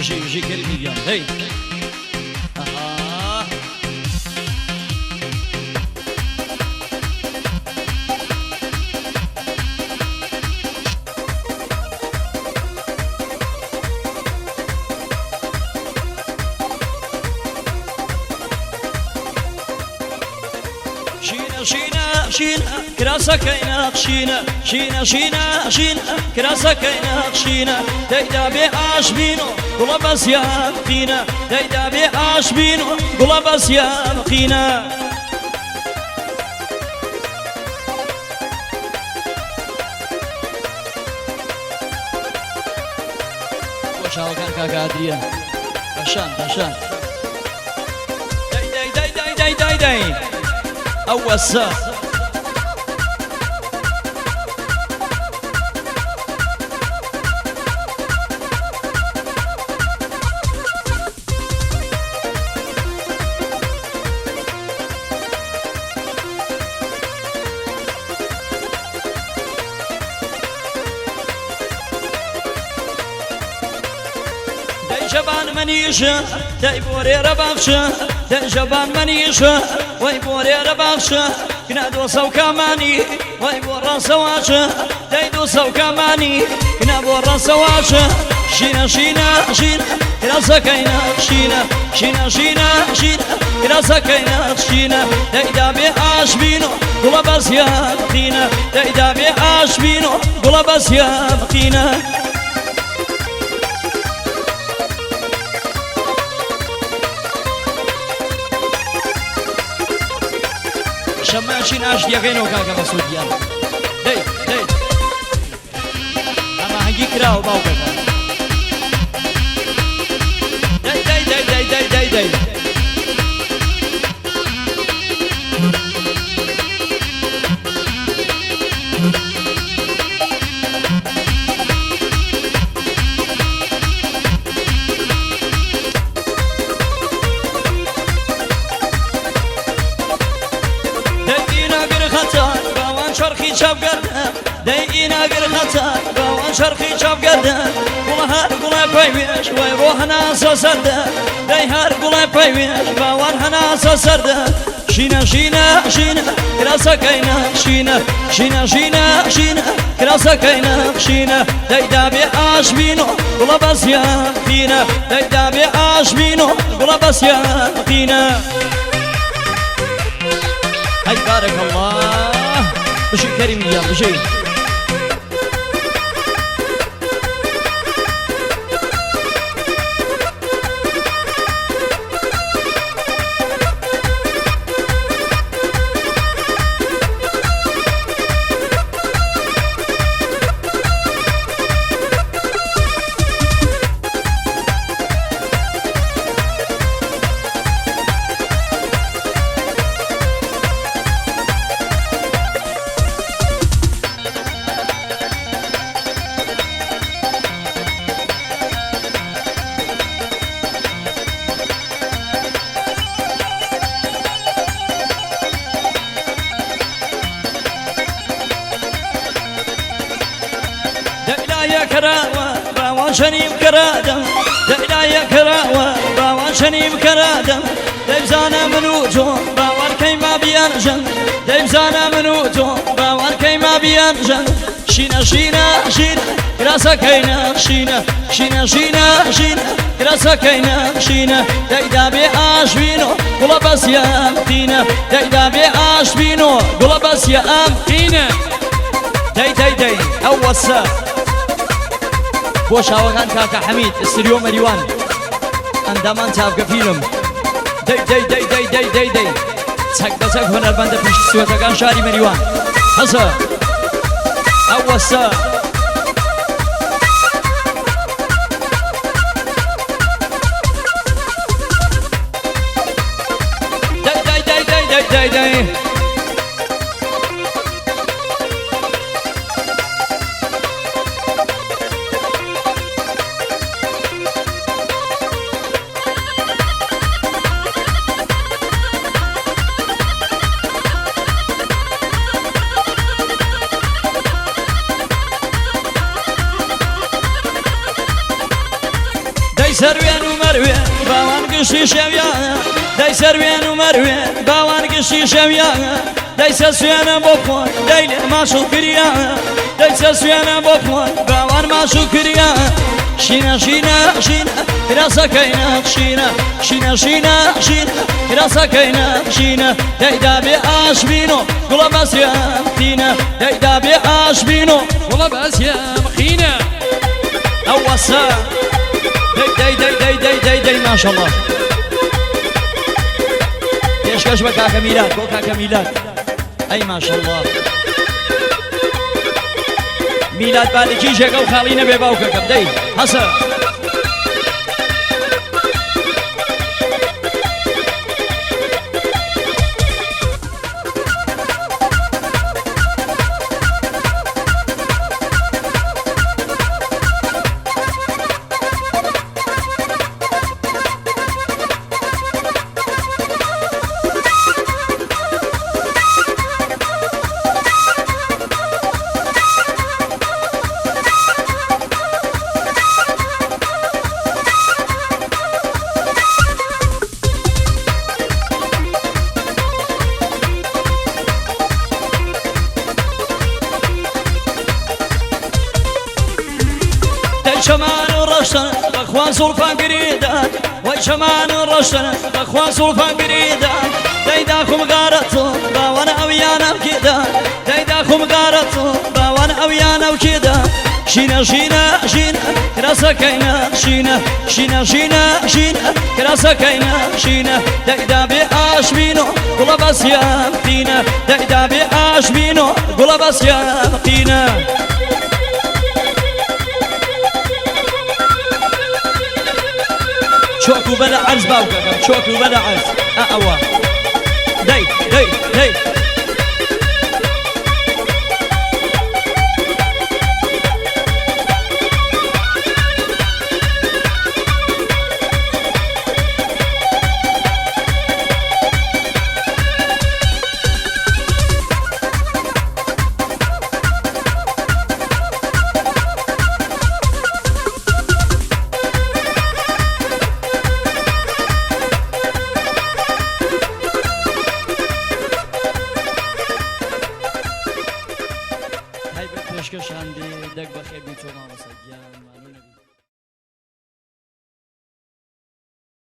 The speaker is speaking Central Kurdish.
بژی بژی کەریمی گیان هەی ئەها. شینە شینە شینە کراسەکەی نەخشینە شینە شینە شینە کراسەکەی نەخشینە دەیدا بێ ئاش بین و گوڵە بەسیان قینە دەیدا بێ ئاش بین و گوڵە بەسیان قینە. بۆ چاوەکان کاکە ئادریان بەشان بەشان دەی دەی دەی دەی دەی دەی دەی ئەوەسە. دەی ژەبان منیشە دەی بۆرێرە باخچە دەی ژەبان منیشە وەی بۆرێرە باخچە کنا دۆسە و کامانی وەی بۆ ڕاسەواچە دەی دۆسە و کامانی کنا بۆ ڕاسەواچە شینە شینە شینە کراسەکەی نەخشینە شینە شینە شینە کراسەکەی نەخشینە دەیدا بێ ئاش بین و گوڵە بەسیان قینە دەیدا بێ ئاش بین و گوڵە بەسیان قینە. شەماشین ئاشتیەکەینەوە کاکە مەسعود گیان دەی دەی هەماهەنگی کراوە باوکەکە دەی دەی دەی دەی دەی دەی دەی دەی ئیناگر خەتار باوان چەرخی چاپ گەردە دەی ئیناگر خەتار باوان چەرخی چاپ گەردە گوڵە هەر گوڵە پەیوێش وای بۆ هەناسە سەردە دەی هەر گوڵە پەیوێش باوان هەناسە سەردە شینە شینە شینە کراسەکەی نەخشینە شینە شینە شینە کراسەکەی نەخشینە دەیدا بێ ئاش بین و گوڵە بەسیان قینە دەیدا بێ ئاش بین و گوڵە بەسیان قینە. هەی بارک الله بژی کەریم گیان بژی. دەلایە کەراوە باوان شەنیم کەرادەم دەلایە کەراوە باوان شەنیم کەرادەم دەیبزانە من و تۆ باوان کەی ما بیانژەن دەیبزانە من و تۆ باوان کەی ما بیانژەن شینە شینە شینە کراسەکەی نەخشینە شینە شینە شینە کراسەکەی نەخشینە دەیدا بێ ئاش بین و گوڵە بەسیان قینە دەیدا بێ ئاش بین و گوڵە بەسیان قینە دەی دەی دەی ئەوەسە بۆ شاوەکان کاکە حەمید ئستریۆ مەریوان ئەندامان چاوگە فیلم دەی دەی دەی دەی دەی دەی دەی چەک بە چەک هونەرمەندە پیشکسوەتەکان شاری مەریوان هەسە ئەوەسە دەی دەی دەی دەی دەی دەی دەی سەروێن و مەروێن باوان گشتی شەویانە، دەی سەروێن و مەروێن باوان گشتی شەویانە، دەی سەسوێنە بۆ خۆی دەی لێ ماشوو کریانە، دەی سەسوێنە بۆ خۆی باوان ماشوو کریانە. شینە شینە شینە کراسەکەی نەخشینە، شینە شینە شینە کراسەکەی نەخشینە، دەیدا بێ ئاشبینۆ گوڵە بەسیان قینە، دەیدا بێ ئاشبینۆ گوڵە بەسیان قینە. ئەوەسە دەی دەی دەی دەی دەی دەی دەی ماشەڵڵا. پێشکەش بە کاکە میلاد، بۆ کاکە میلاد. ئەی ماشەڵڵا میلاد بالکی ژێگە و خاڵی نەبێ باوکەکەم. دەی هەسە. دەی چەمان و ڕەشتن بەخوا زوڵفان گریدان، وەی چەمان و ڕەشتن بەخوا زوڵفان گریدان، دەی داخم غارەت باوان ئەویانە کێدا، دەی داخم غارەت باوان ئەویانە کێدا. شینە شینە شینە کراسەکەی نەخشینە، شینە شینە شینە کراسەکەی نەخشینە، دەیدا بێ ئاشبینۆ گوڵە بەسیان قینە، دەیدا بێ ئاشبینۆ گوڵە بەسیان قینە. چۆک و بەلە عەرز باوکەکەم، چۆک و بەلە عەرز. ئەوە دەی دەی دەی. تایبەت پێشکەشان بێ دەک. بەخێر بی تۆ مامۆستا گیان، مانوو نەبی.